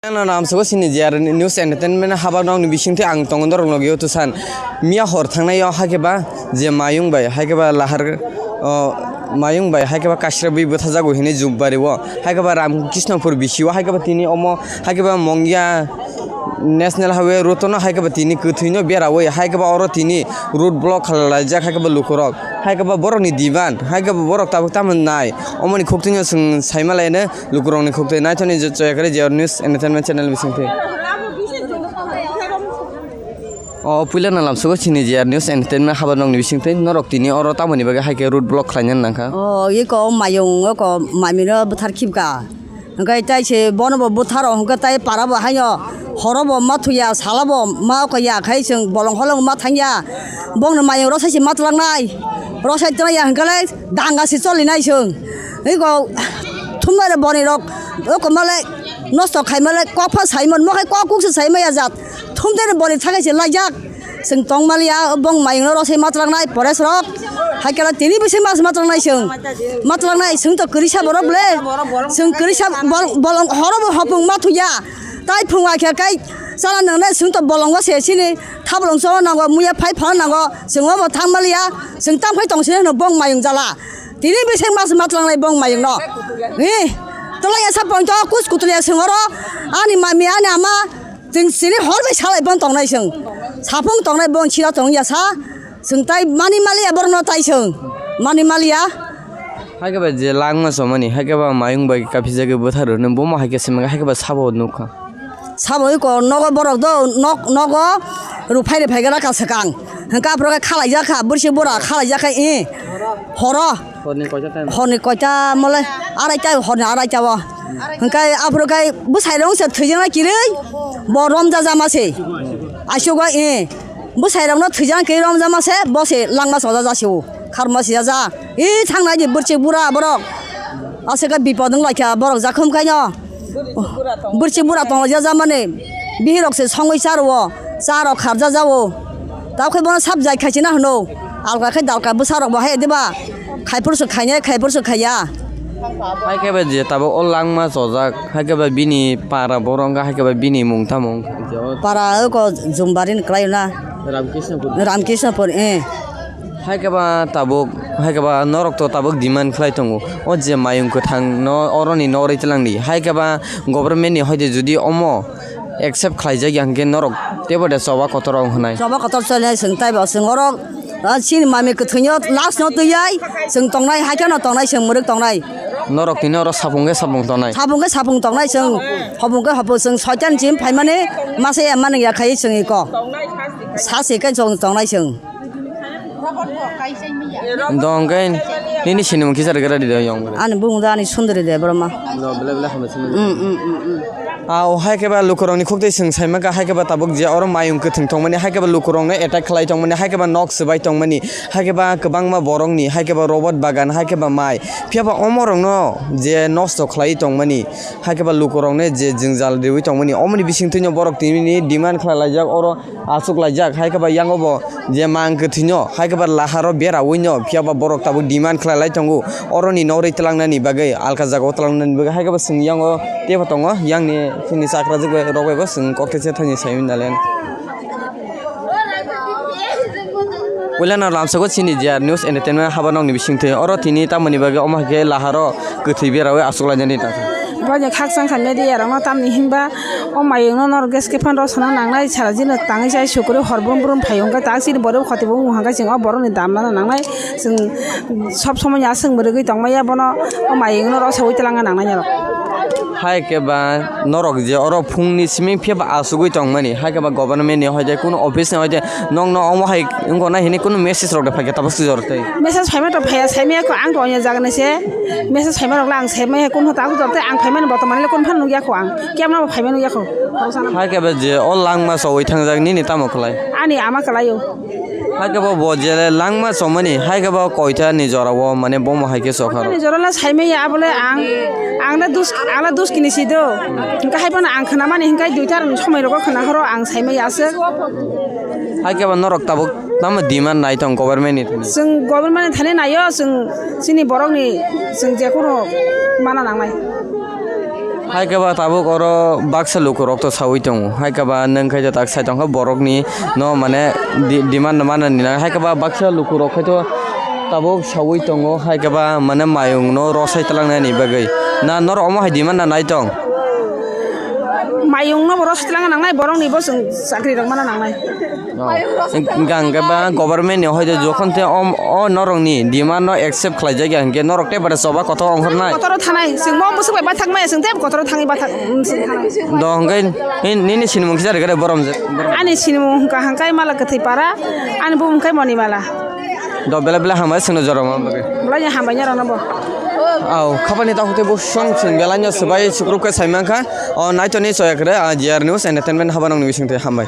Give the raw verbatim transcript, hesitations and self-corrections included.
Ano namsoko sini J R News Entertainment habak nokni bisingtwi ang tongo norok logio tusan. Miya hor thangnai o haikhe ba je mayung bai haikhe ba lahar o mayung bai haikhe ba kasra bui bwthajago hinwi Jubari o haikhe ba Ramkrishnopur bisi o haikhe ba tini omo haikhe ba Mongya National Highway road no haikhe ba tini kwthwi no bera oi haikhe ba oro tini road block khalai laijak haikhe ba lukurok haikhe ba borok ni demand haikhe ba borok tabuk tamo nai omoni khuktwi no chwng saima laino. Lukurokni khuktwi naithokni je choya kari J R News Entertainment channel bisingtwi. O puila na lamsugo chini J R News Entertainment habar nokni bisingtwi norok tini oro tamoni bagwi haikhe road block khlaina nangkha. O iko mayung iko mamino buthar khibka. Hwnkhe tai se bono bo butharo hwnkhe tai para bo haino horo bo ma thuya sala bo ma koya khai chwng bolong holong ma thangya. Bongni mayung rosai se ma twlangnai. Rosai twlangya hwnkhe le danga se cholinai chwng. Iko thumnai re boni rok o komale nosto khaimale kokpha saimon mokhai kok kuk se saimaya jat thumnai re boni thakai se laijak. Chwng tongmaliya bong mayung no rosai ma twlangnai pores rok. Haikhe tini bisi mas ma twlangnai chwng. Ma twlangnai chwng to kwrwi sa borok le. Chwng kwrwi sa bol-, bolong horo bo hopung ma thuya. Tai phung akhe kai chala nangnai chwng to bolongo se chini thabolong cholo nango muya phai phano nango chwng obo thangmaliya chwng tangphai tong sini hwno bong mayung jala. Tini bising mas matlangnai bong mayung no. Ni tolai esa point to kus kutulia sengoro ani mami ani ama chwng sini hor bai salai bon tongnai chwng. Sapung tongnai bon sira tong ya sa. Chwng tai mani maliya borno tai chwng. Mani maliya. Haikhe ba je langma somani haikhe ba mayung bai kaphijagwi bwtharwi bomo haikhe simi haikhe ba sabo nukha. Sabo iko nogo borok do nok nogo ruphai ruphai gana ka swkang. Hwnkhe aphuru khe khalaijak kha bwrwisi bura khalaijak kha i horo. Horni koita time? Horni koita mole araita horni araita o. Hwnkhe aphuru khe bwsai rong se thwijak na kirwi bo romja jama se. Aisuk o i bwsai rok no thwijak na kirwi romja ma se bo se langma soja ja se o. Kharma siya ja. I thang nai di bwrwisi bura borok. Aswk khe bipod wng lai kha borok jakhum khaino. Bwrwisi bura tong lai ja mani. Bihirok se songwi cha rwo. Cha rok kharja jao. Tabuk khe bono sab jai khaisina hwno. Alka khe dalka bwsa rok bo hai diba. Khaipor se khainai khaipor se khaiya. Hai khe ba je tabuk o langma chojak. Hai khe ba bini para borok wngkha hai khe ba bini mung tamo wngkha. Para oko Jumbarini kwlai na. Ramkrishnapur. Ramkrishnapur eh. Hai khe ba tabuk, hai khe ba norok to tabuk demand khlai tongo. O je mayung kwthang no oroni norwi twlang di. Hai khe ba government ni hoide jodi omo accept khlai jak ya hwnkhe norok teibo de choba kotor wng hwnai. Choba kotor chole chwng taibo chwng oro, ah, chini mami kwthwino last no twi yai chwng tongnai, hai kheno tongnai chwng mwrwk tongnai. Norok tini oro sapung khe sapung tongnai. Sapung khe sapung tongnai chwng, hopung khe hopung chwng soitan chim phaimani masa ya mani ya khai chwng iko. Sa se khe chwng tongnai chwng. Dong khe nini sinimung kisa rwgwra di do yong. Ani bumung do ani Sundari Debbarma. No, bele bele hambai sini. Mm, mm, mm, mm. Ah, o hai khe ba lukurokni khuktwi chwng saimaka, hai khe ba tabuk je oro mayung kwthwng tongmani, hai khe ba lukurokno attack khlai tongmani, hai khe ba nok swbai tongmani, hai khe ba kwbangma borokni, hai khe ba robot bagan, hai khe ba mai. Phiya ba omorokno je nosto khlai tongmani, hai khe ba lukurokno je jwngjal riwi tongmani, omoni bisingtwino borok tini demand khlai laijak oro. Aswk laijak, hai khe ba yango bo je mang kwthwino, hai khe ba laharo berawino, phiya ba borok tabuk demand khlai lai tongo. Oroni norwi twlangnani bagwi, alka jagao twlangnani bagwi, hai khe ba chwng yango teibo tongo, yangni chini chakrajwk bai rok bai bo chwng kok teisa thani sai manya le. Puilano lamsoko chini J R News Entertainment haba nokni bisingtwi. Oro tini tamoni bagwi omo hai khe laharo kwthwi berawi aswk lainani tangkha. Boino khakchang kha media rokno tamni hinba o mayungno norok gas khe phan rw sana nangnai sara jino tangwi chai sukuri hor brum brum phai hwnkhe tak chini borok khoti bo wng hwnkhe chwng o borokni dam nana nangnai chwng sob somoi aswk mwrwgwi tongmaya bono o mayungno rw sawi twlangna nangnai norok. Hai khe ba norok je oro phungni simi phiya ba asugwi tongmani hai khe ba government ni hoide kunu office ni hoide nokno omo hai wngkha na hinwi kunu message rok da phaikha tabuk swijor tei. Message phaima to phaiya saimaya kho ang to onya jaga ni se message phaima rok le ang saimaya kunu ta kho tei ang phaimani botomani le kunu phano nukya kho ang kemno bo phaima nukya kho. Hai khe ba je o langma chowui thangjak nini tamo khlai? Ani ama kwlai o. Hai khe bo bo je langma chomani hai khe bo koita ni jora o mane bomo hai khe chokha rok. Ni jora le saimaya abole ang ang le dus ang le dus kini si do. Hingke hai phano ang khna mani hingke duita rok ni somoi rogo khna horo ang saimaya aswk. Hai khe ba norok tabuk tamo demand nai tong government ni thani? Chwng government ni thani naio, chwng chini borok ni chwng jephuru mana nangnai. Hai khe ba tabuk oro baksa lukurok to saui tongo. Hai khe ba nwng khe tak sai tongkha borokni no mane di-, demand no manani na. Hai khe ba baksa lukurok khe to tabuk saui tongo. Hai khe ba mane mayung no rosai twlangnani bagwi. Na norok omo hai demand na nai tong? Mayung no bo rosai twlangna nangnai, borok ni bo chwng chakri rok mana nangnai. Oh. Hingke hingke ba government ni hoide jokhon te om-, o norok ni demand no accept khlai jak ya hingke norok te bare choba kotor ongkhor nai. Kotor thanai, chwng mo bwswk bai bathak maya, chwng te kotor thangwi bathak, mm, chwng thanai. Do hingke ni-, nini sinimung kisa rwgre borom je. Ani sinimung hwnkha hangkai mala kwthwi para, ani bumung khai moni mala. Do bele bele hambai chwngno jorom bagwi. Belai hambai norok no bo. Au, khapani takhuk te bo song chwng belai no swbai sukruk khe sai mankha. O naitoni choya kre, ah, J R News Entertainment haba nang nwi sing te hambai.